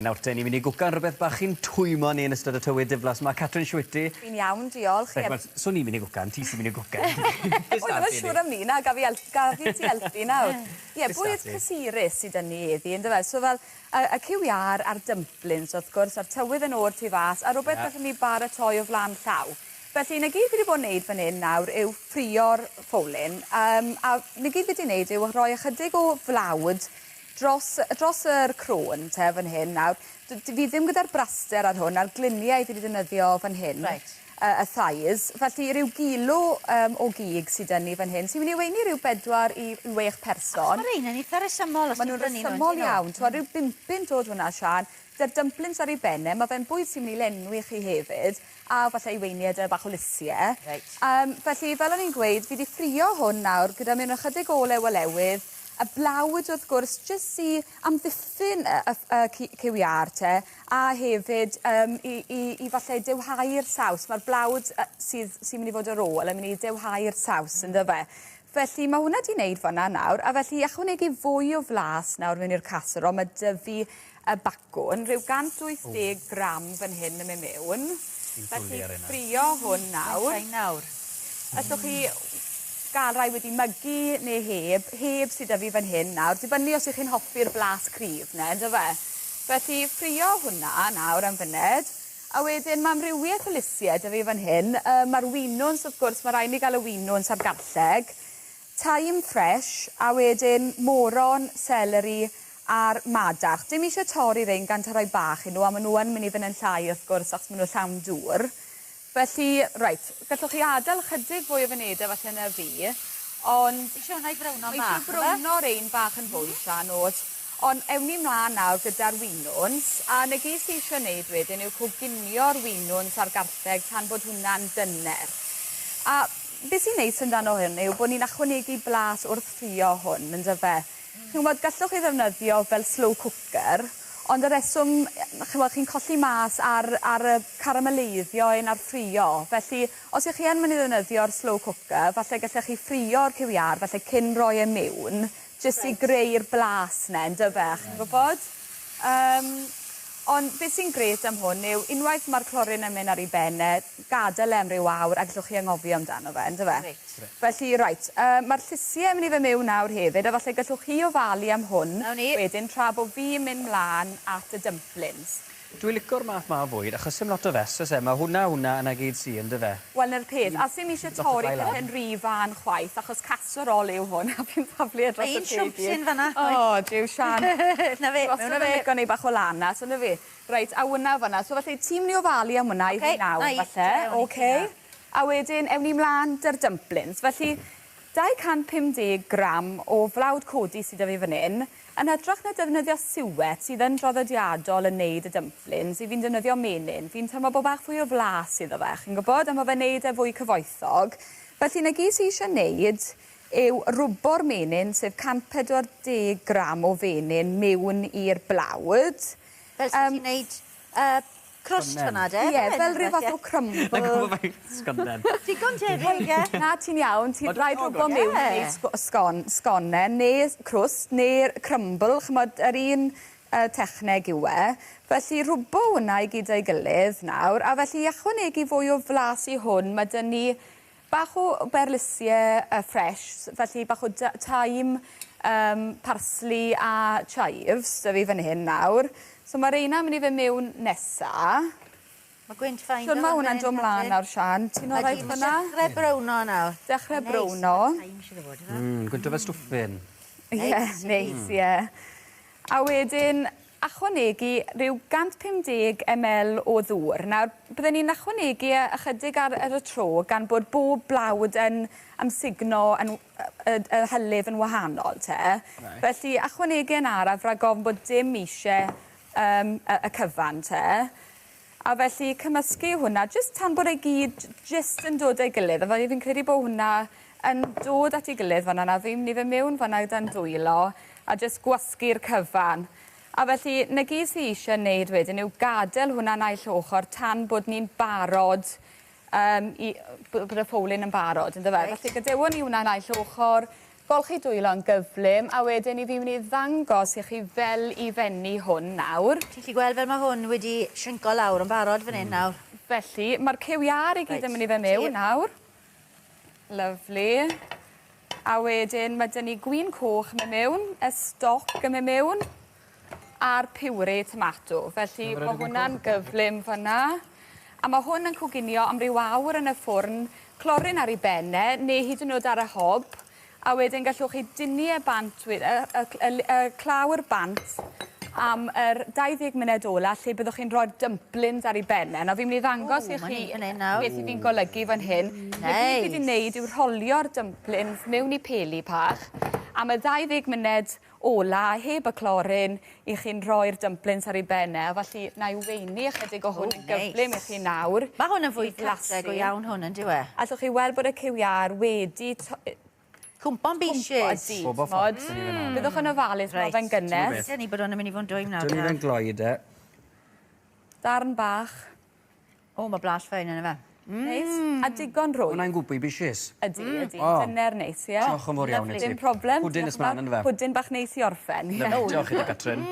Nawr te, ni'n mynd i gwcan rhywbeth bach i'n twymo ni yn ystod y tywydd diflas 'ma. Catrin, shwt 'ti? Fi'n iawn, diolch. Reit, wel, so ni'n mynd i gwcan, ti sy'n mynd i gwcan. O, ddim yn siŵr am 'ny, na, gaf fi gaf fi ti helpu nawr. Ie, bwyd cysurus sy 'da ni heddi, yndyfe? So fel, y y cyw iâr a'r dumplings, wrth gwrs, a'r tywydd yn oer tu fas, a rwbeth gallwn ni baratoi o flan llaw. Felly, 'na gyd fi 'di bod yn neud fan 'yn nawr yw ffrio'r ffowlyn, yym, a 'na gyd fi 'di neud yw rhoi ychydig o flawd dros dros yr crôn te fan hyn nawr. D- d- fi ddim gyda'r braster ar hwn a'r gliniau fi 'di defnyddio fan hyn. Reit. Y thighs. Felly ryw gilo yym o gig sy 'da ni fan hyn sy myn' i weini ryw bedwar i i wech person. Achos ma' rein yn itha resymol os Ma' ti'n nw'n brynu nhw resymol yndyn nhw? iawn t'mod ryw bum punt dod hwnna Siân. 'Da'r dumplings ar 'u ben e ma' fe'n bwyd sy myn' i lenwi chi hefyd a falle i weini e 'da bach o lysie. Reit. Yym felly fel o'n i'n gweud fi 'di ffrio hwn nawr gyda mewn ychydig o olew olewydd y blawd wrth gwrs jyst i amddiffyn y y y ci- cyw iâr te a hefyd yym i i i falle dewhau'r saws ma'r blawd yy sydd sy myn' i fod ar ôl yn myn' i dewhau'r saws on'd yfe? Felly ma' hwnna 'di neud fan 'na nawr a felly i ychwanegu fwy o flas nawr mewn i'r casserole ma' 'dy fi y bacwn, rhyw 180 gram fan hyn yn myn' miwn. Felly ffrio hwn nawr. Rhain nawr. Allwch chi ga'l rai wedi mygu neu heb. Heb sy 'da fi fan hyn nawr. Dibynnu os 'ych chi'n hoffi'r blas cryf 'ne on'd yfe? Felly ffrio hwnna nawr am funed. A wedyn ma' amrywieth o lysie 'da fi fan hyn. Yy ma'r winwns wrth gwrs ma' rai' ni ga'l y winwns a'r garlleg. Thyme fresh a wedyn moron, seleri a'r madarch. Dim isie torri rein gan ta rhoi bach i nhw a ma' nhw yn myn' i fyn' yn llai wrth gwrs achos ma' nhw llawn dŵr. Felly reit gallwch chi adel chydig fwy o funede falle na fi ond... Isie hwnna i browno bach yfe? Ma' isie browno rein bach yn fwy Sian o's. Ond ewn ni mlan nawr gyda'r winwns a 'na gyd sy isie neud wedyn yw coginio'r winwns a'r garlleg tan bod hwnna'n dyner. A be' sy'n neis amdano hwn yw bo' ni'n ychwanegu blas wrth ffrio hwn yndyfe? Chi'n gwbod gallwch chi ddefnyddio fel slow cooker ond y reswm ch'mod chi'n colli mas ar ar y carameleiddio un a'r ffrio felly os 'ych chi yn myn' i ddefnyddio'r slow cooker falle gallech chi ffrio'r cyw iâr falle cyn roi e miwn jyst i greu'r blas 'ne yndyfe chi'n gwbod? Yym ond be' sy'n grêt am hwn yw unwaith ma'r clorin yn myn' ar 'i ben e gadel e am ryw awr a gallwch chi anghofio amdano fe yndyfe? Reit. Felly reit yy ma'r llysie yn myn' i fyn' miwn nawr hefyd a falle gallwch chi ofalu am hwn wedyn tra bo' fi'n myn' mlan at y dumplings. Dwi lico'r math 'ma o fwyd achos sim lot o fess o's e? Ma' hwnna hwnna a 'na gyd sy yndyfe? Wel 'na'r peth a sim isie torri pethe'n rhy fân chwaith achos casserole yw hwn a fi'n taflu e dros y Ma' un siwmp yn fan 'na. O Duw Sian. 'Na fe mewn â fe. Lico neu' bach o lanas on' 'yf fi? Reit a wnna fan 'na so felly ti'n myn' i ofalu am wnna i fi nawr falle oce? A wedyn ewn ni mlan 'dy'r dumplings felly 250 gram o flawd codi sy 'da fi fan 'yn. Yn hytrach na defnyddio siwet sydd yn draddodiadol yn neud y dumplings, 'yf fi'n defnyddio menyn. Fi'n teimlo bod bach fwy o flas iddo fe, chi'n gwybod, a ma' fe'n neud e fwy cyfoethog. Felly 'na gyd sy isie neud yw rwbo'r menyn, sef 140 gram o fenyn miwn i'r blawd. Fel sa ti'n neud yy crwst fan 'na de? Ie, fel ryw fath o crumble. Na'n gwbo faint sgonen. Digon tebyg ie. Na ti'n iawn ti'n rhaid rwbo miwn i neud sgon sgonen ne' crwst ne'r crumble ch'mod yr un yy techneg yw e. Felly rwbo wnna i gyd 'da'i gilydd nawr a felly i ychwanegu fwy o flas i hwn ma' 'dyn ni bach o berlysie yy ffres felly bach o dy- thyme yym parsli a chives 'da fi fan hyn nawr. So ma' reina yn myn' i fyn' miwn nesa. Ma' gwynt fine Shwd ma' hwnna'n do' mlan nawr Sian? Ti'n oreit fan 'na? Dechre browno nawr. Dechre browno. Gwynto fel stwffin. Ie neis ie. A wedyn ychwanegu rhyw 150 ml o ddŵr. Nawr bydden ni'n ychwanegu e ychydig ar ar y tro gan bod bob blawd yn amsugno yn w- y y hylif yn wahanol te. Reit. Felly ychwanegu yn araf rag ofn bod dim isie yym y y cyfan te. A felly cymysgu hwnna jyst tan bod e gyd jyst yn dod a'i gilydd a fel fi'n credu bo' hwnna yn dod at 'i gilydd fan 'na fi'n myn' i fyn' miwn fan 'na gyda'n dwylo a jyst gwasgu'r cyfan. A felly 'na gyd sy isie neud wedyn yw gadel hwnna naill ochor tan bod ni'n barod yym i b- bod y fowlyn yn barod on'd yfe? Reit. Felly gadewon ni wnna naill ochor Golchi dwylo yn gyflym a wedyn i fi myn' i ddangos i chi fel i fenni hwn nawr. Ti'n gallu gweld fel ma' hwn wedi shrinco lawr yn barod fan 'yn nawr. Felly ma'r cyw iâr i gyd yn myn' i fyn' miwn nawr. Lyfli. A wedyn ma' 'dyn ni gwin coch yn myn' miwn, y stoc yn myn' miwn a'r puree tomato. Felly ma' hwnna'n gyflym fan 'na. A ma' hwn yn coginio am ryw awr yn y ffwrn, clorin ar 'i ben e, ne' hyd yn o'd ar y hob. A wedyn gallwch chi dynnu e bant we- y y cl- y l- y clawr bant am yr 20 munud ola lle byddwch chi'n rhoi'r dumplings ar 'i ben e. Nawr fi myn' i ddangos i chi beth 'yf fi'n golygu fan hyn. 'Na gyd fi 'di neud yw rholio'r dumplings mewn i peli bach am y 20 munud ola heb y clorin 'ych chi'n rhoi'r dumplings ar 'i ben e a felly 'nai weini ychydig o hwn yn gyflym i chi nawr. Ma' hwn yn fwyd cartre go iawn hwn on'd yw e? Allwch chi weld bod y cyw iâr wedi to- Cwmpo'n bishys. Bob o ffordd sy'n ni fan 'na. Byddwch yn ofalus ma' fe'n gynnes. Dyn ni bod hwn yn mynd i fod yn dwym nawr. Dwn i fe'n gloi de. Darn bach. O, ma' blas ffein yno fe. Neis. A digon rhwydd. Hwnna'n gwbl bishys. Ydi, ydi. Dyner neis, ie? Diolch yn fawr iawn i ti. Dim problem. Pwdin ys mlaen, yndyfe? Pwdin bach neis i orffen. Lyfli. Diolch i ti, Catrin.